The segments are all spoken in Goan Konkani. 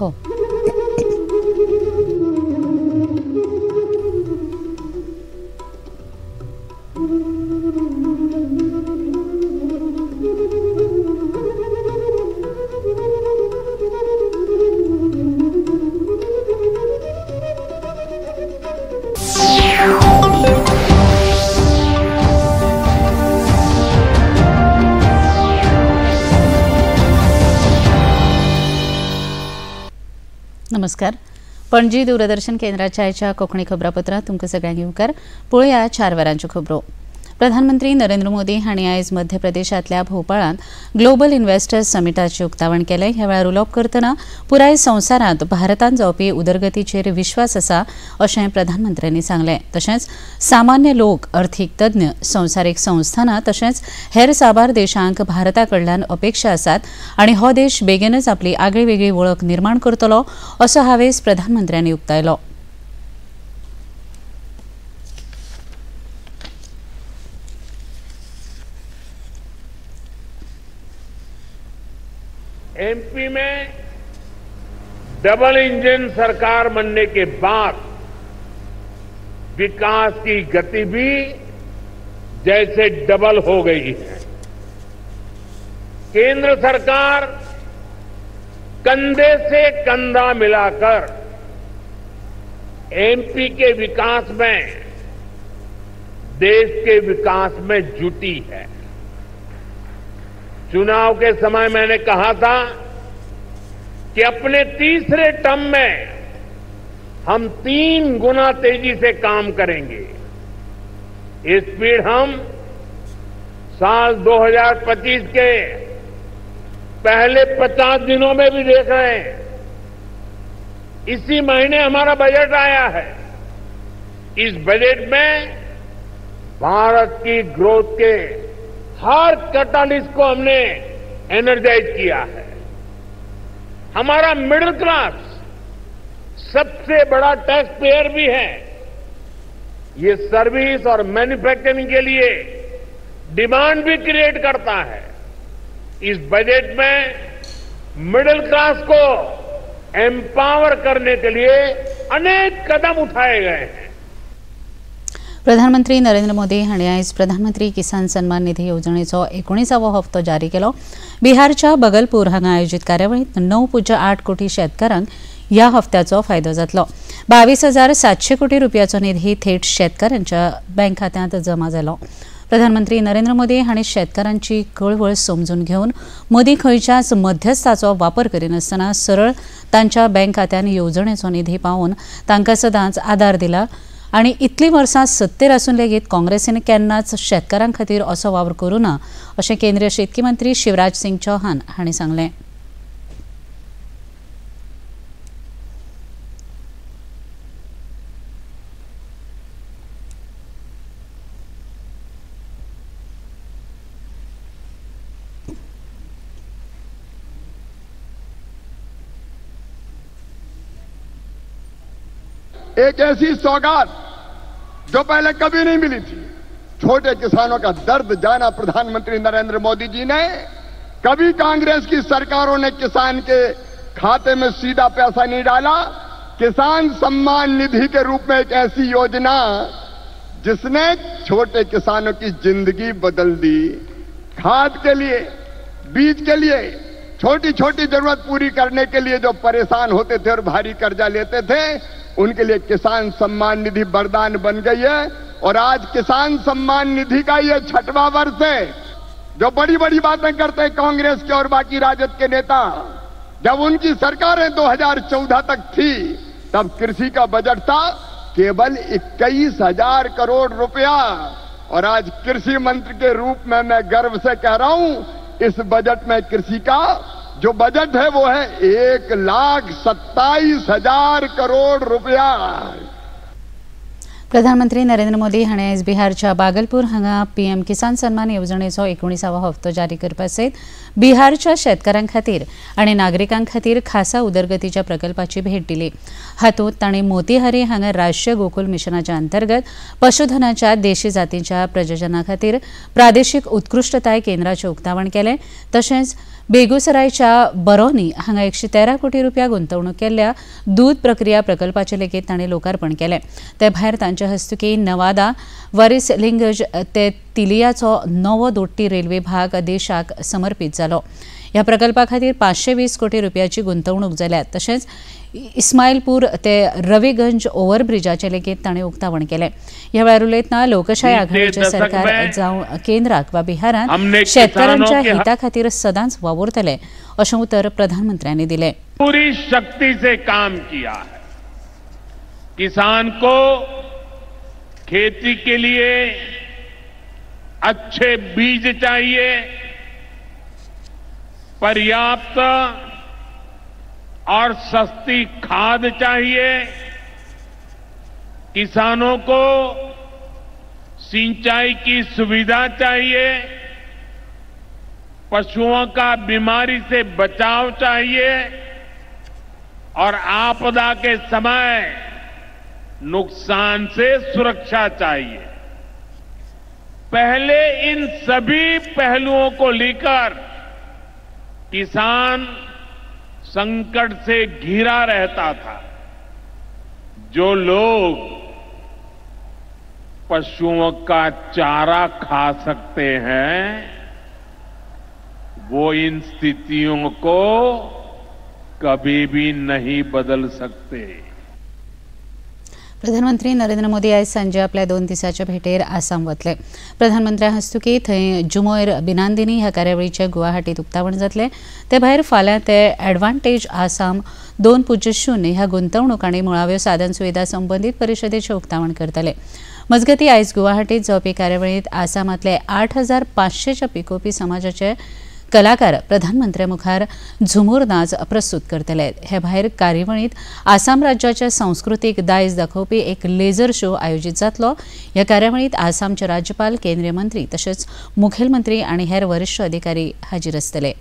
हो. नमस्कार. पणजी दूरदर्शन केंद्राच्या आयच्या कोंकणी खबरापत्रांत तुमकां सगळ्यांक येवकार. पळोवया 4 वरांच्यो खबरो. प्रधानमंत्री नरेंद्र मोदी हांणी आयज मध्य प्रदेशांतल्या भोपाळांत ग्लोबल इन्व्हेस्टर्स समिटाचें उक्तावण केलें. ह्या वेळार उलोवप करतना पुराय संवसारांत भारतांत जावपी उदरगतीचेर विश्वास आसा अशें प्रधानमंत्र्यांनी सांगलें. तशेंच सामान्य लोक, अर्थीक तज्ञ, संवसारीक संस्थानां तशेंच हेर साबार देशांक भारता कडल्यान अपेक्षा आसात आनी हो देश बेगीनच आपली आगळी वेगळी वळख निर्माण करतलो असो हावेस प्रधानमंत्र्यांनी उक्तायलो. एमपी में डबल इंजन सरकार बनने के बाद विकास की गति भी जैसे डबल हो गई है। केंद्र सरकार कंधे से कंधा मिलाकर एमपी के विकास में, देश के विकास में जुटी है। चुनाव के समय मैंने कहा था कि अपने तीसरे टर्म में हम 3 गुना तेजी से काम करेंगे। ये स्पीड हम साल 2025 के पहले 50 दिनों में भी देख रहे हैं। इसी महीने हमारा बजट आया है। इस बजट में भारत की ग्रोथ के हर कैटालिस्ट को हमने एनर्जाइज किया है। हमारा मिडिल क्लास सबसे बड़ा टैक्स पेयर भी है। ये सर्विस और मैन्युफैक्चरिंग के लिए डिमांड भी क्रिएट करता है। इस बजट में मिडिल क्लास को एम्पावर करने के लिए अनेक कदम उठाए गए हैं। प्रधानमंत्री नरेंद्र मोदी हांणी आयज प्रधानमंत्री किसान सन्मान निधी येवजणेचो 19वो हप्तो जारी केलो. बिहारच्या बगलपूर हांगा आयोजीत कार्यावळींत 9.8 कोटी शेतकारांक ह्या हप्त्याचो फायदो जातलो. 22,700 कोटी रुपयाचो निधी थेट शेतकारांच्या बँक खात्यांत जमा जालो. प्रधानमंत्री नरेंद्र मोदी हांणी शेतकारांची कळवळ समजून घेवन मोदी खंयच्याच मध्यस्थाचो वापर करिनासतना सरळ तांच्या बँक खात्यान येवजणेचो निधी पावोवन तांकां सदांच आदार दिला आनी इतलीं वर्सां सत्तेर आसून लेगीत काँग्रेसीन केन्नाच शेतकारां खातीर असो वावर करूं ना अशें केंद्रीय शेतकी मंत्री शिवराज सिंग चौहान हांणी सांगलें. एक ऐसी सौगात जो पहले कभी नहीं मिली थी। छोटे किसानों का दर्द जाना प्रधानमंत्री नरेंद्र मोदी जी ने। कभी कांग्रेस की सरकारों ने किसान के खाते में सीधा पैसा नहीं डाला। किसान सम्मान निधि के रूप में एक ऐसी योजना जिसने छोटे किसानों की जिंदगी बदल दी। खाद के लिए, बीज के लिए, छोटी छोटी जरूरत पूरी करने के लिए जो परेशान होते थे और भारी कर्जा लेते थे, उनके लिए किसान सम्मान निधि वरदान बन गई है। और आज किसान सम्मान निधि का ये 6वां वर्ष है। जो बड़ी बड़ी बातें करते हैं कांग्रेस के और बाकी राजद के नेता, जब उनकी सरकारें 2014 तक थी तब कृषि का बजट था केवल 21,000 करोड़ रुपया। और आज कृषि मंत्री के रूप में मैं गर्व से कह रहा हूं, इस बजट में कृषि का जो बजट है वो है 1,27,000 करोड़ रुपया। प्रधानमंत्री नरेंद्र मोदी हांणी आयज बिहारच्या बागलपूर हांगा पीएम किसान सन्मान येवजणेचो 19वो हप्तो जारी करपा सयत बिहारच्या शेतकारां खातीर आनी नागरिकां खातीर खासा उदरगतीच्या प्रकल्पाची भेट दिली. हातूंत तांणी मोतीहारी हांगा राष्ट्रीय गोकुल मिशनाच्या अंतर्गत पशुधनाच्या देशी जातींच्या प्रजनना खातीर प्रादेशीक उत्कृश्टताय केंद्राचें उक्तावण केलें. तशेंच बेगुसरायच्या बरोनी हांगा 113 कोटी रुपया गुंतवणूक केल्ल्या दूद प्रक्रिया प्रकल्पाचें लेगीत तांणी लोकार्पण केलें. ते भायर तांचे हस्तुकी नवादा वरिसलिंगज ते तिलियाचो नवो दोट्टी रेल्वे भाग देशाक समर्पित जालो. ह्या प्रकल्पा खातीर 520 कोटी रुपयाची गुंतवणूक जाल्या. तशेंच इस्मायलपूर ते रविगंज ओव्हरब्रिजाचें लेगीत ताणें उक्तावण केलें. ह्या वेळार उलयतना लोकशाय आघाडीचें सरकार जावं केंद्राक वा बिहारांत शेतकारांच्या हिता खातीर सदांच वावुरतले अशें उतर प्रधानमंत्र्यांनी दिलें. पूरी शक्ति से काम किया है. किसान को खेती के लिए अच्छे बीज चाहिए, पर्याप्त और सस्ती खाद चाहिए, किसानों को सिंचाई की सुविधा चाहिए, पशुओं का बीमारी से बचाव चाहिए और आपदा के समय नुकसान से सुरक्षा चाहिए। पहले इन सभी पहलुओं को लेकर किसान संकट से घिरा रहता था। जो लोग पशुओं का चारा खा सकते हैं वो इन स्थितियों को कभी भी नहीं बदल सकते। प्रधानमंत्री नरेंद्र मोदी आयज सांजे आपल्या 2 दिसाच्या भेटेर आसाम वतले. प्रधानमंत्र्या हस्तुकी थंय जुमोयर बिनांदिनी ह्या कार्यावळीचें गुवाहाटीत उक्तावण जातलें. ते भायर फाल्यां ते एडवांटेज आसाम 2.0 ह्या गुंतवणूक आनी मुळाव्यो साधन सुविधा संबंदीत परिशदेचें उक्तावण करतले. मजगतीं आयज गुवाहाटीत जावपी कार्यावळींत आसामांतले 8500च्या पिकोवपी समाजाचे कलाकार प्रधानमंत्र्या मुखार झुमूर नाच प्रस्तुत करतले. हे भायर कार्यावळींत आसाम राज्याचे सांस्कृतीक दायज दाखोवपी एक लेझर शो आयोजीत जातलो. ह्या कार्यावळींत आसामचे राज्यपाल, केंद्रीय मंत्री तशेंच मुखेलमंत्री आनी हेर वरिश्ठ अधिकारी हाजीर आसतले.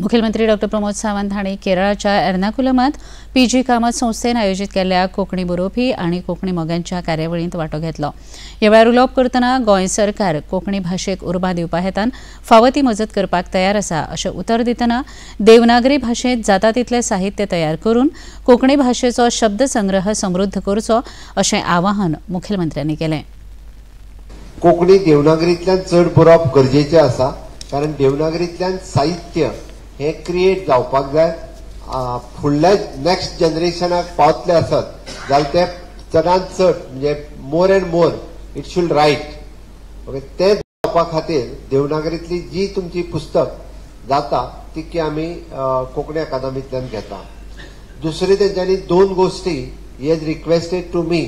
मुखेलमंत्री डॉ प्रमोद सावंत हांणी केरळाच्या एर्नाकुलमांत पीजी कामत संस्थेन आयोजीत केल्ल्या कोंकणी बरोवपी आनी कोंकणी मोग्यांच्या कार्यावळींत वांटो घेतलो. ह्या वेळार उलोवप करतना गोंय सरकार कोंकणी भाशेक उर्बा दिवपा हेतान फावो ती मजत करपाक तयार आसा अशें उतर दितना देवनागरी भाशेंत जाता तितलें साहित्य तयार करून कोंकणी भाशेचो शब्दसंग्रह समृद्ध करचो अशें आवाहन मुखेलमंत्र्यांनी केलें. कोंकणी देवनागरींतल्यान चड बरोवप गरजेचें आसा, कारण देवनागरींतल्यान साहित्य हे क्रिएट जावपाक जाय. फुडल्या नेक्स्ट जनरेशनाक पावतले आसत जाल्यार ते चडांत चड म्हणजे more and more it should write. Okay, ते जावपा खातीर देवनागरींतली जी तुमची पुस्तक जाता ती आमी कोंकणी अकादमींतल्यान घेता. दुसरी तेंच्यांनी 2 गोश्टी he has requested to me,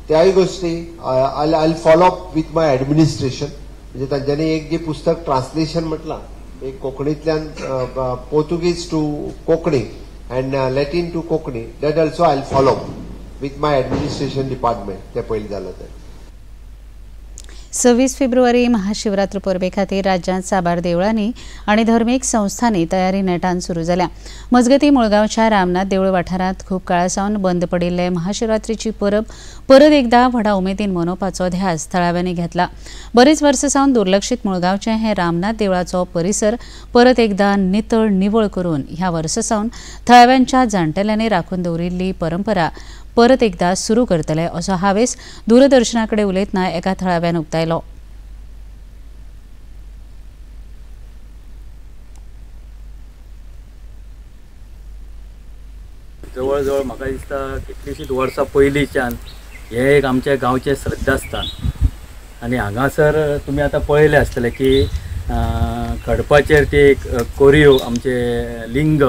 त्याय गोश्टी I follow up with my administration. म्हणजे तांच्यांनी एक जी पुस्तक ट्रान्सलेशन म्हटलां एक कोंकणींतल्यान Portuguese to Konkani and Latin to Konkani, that also I follow with my administration department. ते पयलीं जालें तें. 26 फेब्रुवारी महाशिवरात्र परबे खातीर राज्यांत साबार देवळांनी आनी धर्मीक संस्थांनी तयारी नेटान सुरू जाल्या. मजगतीं मुळगांवच्या रामनाथ देवूळ वाठारांत खूब काळा सावन बंद पडिल्ले महाशिवरात्रीची परब परत एकदा व्हडा उमेदीन मनोवपाचो ध्यास थळाव्यांनी घेतला. बरीच वर्सां सावन दुर्लक्षीत मुळगांवचें हें रामनाथ देवळाचो परिसर परत एकदा नितळ निवळ करून ह्या वर्सा सावन थळाव्यांच्या जाणटेल्यांनी राखून दवरिल्ली परंपरा परत एकदा सुरू करतले असो हावेस दूरदर्शना कडेन उलयतना एका थळाव्यान उक्तायलो. जवळजवळ म्हाका दिसता कितलींशींच वर्सां पयलींच्यान हें एक आमच्या गांवचें श्रद्धास्थान आनी हांगासर तुमी आतां पळयलें आसतलें की खडपाचेर ती एक कोरियो आमचे लिंग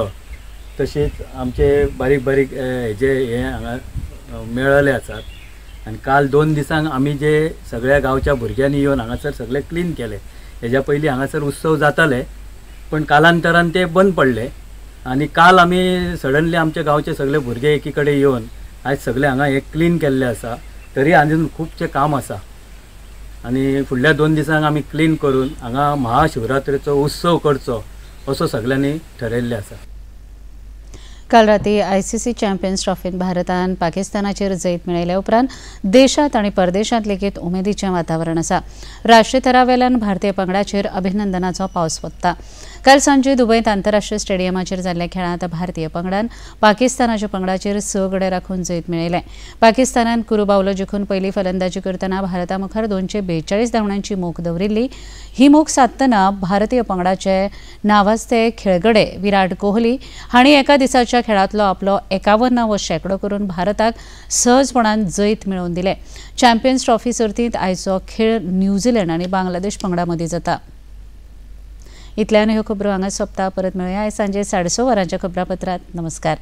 तशेंच आमचे बारीक बारीक हेजे हे हांगा मेळ्ळले आसात. आनी काल 2 दिसांक आमी जे सगळ्या गांवच्या भुरग्यांनी येवन हांगासर सगळें क्लीन केलें. हेज्या पयलीं हांगासर उत्सव जाताले पण कालांतरान ते बंद पडले आनी काल आमी सडनली आमच्या गांवचे सगळे भुरगे एकी कडेन येवन आयज सगळे हांगा हे क्लीन केल्ले आसा. तरी आजून खुबशें काम आसा आनी फुडल्या 2 दिसांक आमी क्लीन करून हांगा महाशिवरात्रेचो उत्सव करचो असो सगळ्यांनी ठरयल्लें आसा। काल राती आयसीसी चॅम्पियन्स ट्रॉफीन भारतान पाकिस्तानाचेर जैत मेळयल्या उपरांत देशांत आनी परदेशांत लेगीत उमेदीचें वातावरण आसा। राष्ट्रीय थरावेल्यान भारतीय पंगडाचेर अभिनंदनाचो पावस पडटा। काल सांजे दुबयंत आंतरराष्ट्रीय स्टेडियमाचेर जाल्ल्या खेळांत भारतीय पंगडान पाकिस्तानाच्या पंगडाचेर 6 गडे राखून जैत मेळयलें। पाकिस्तानान कुरुबावलो जिखून पयली फलंदाजी करतना भारता मुखार 242 धांवड्यांची मोख दवरिल्ली। ही मोख सादतना भारतीय पंगडाचे नावाजते खेळगडे विराट कोहली हांणी एका दिसाच्या खेळांतलो आपलो 51वो शेंकडो करून भारताक सहजपणान जैत मेळोवन दिलें। चॅम्पियन्स ट्रॉफी सर्तींत आयचो खेळ न्यूझीलंड आनी बांगलादेश पंगडा मदीं जाता। इतल्यान ह्यो खबरो हांगा सोंपता। परत मेळुया आयज सांजे 6:30 वरांच्या खबरापत्रांत। नमस्कार।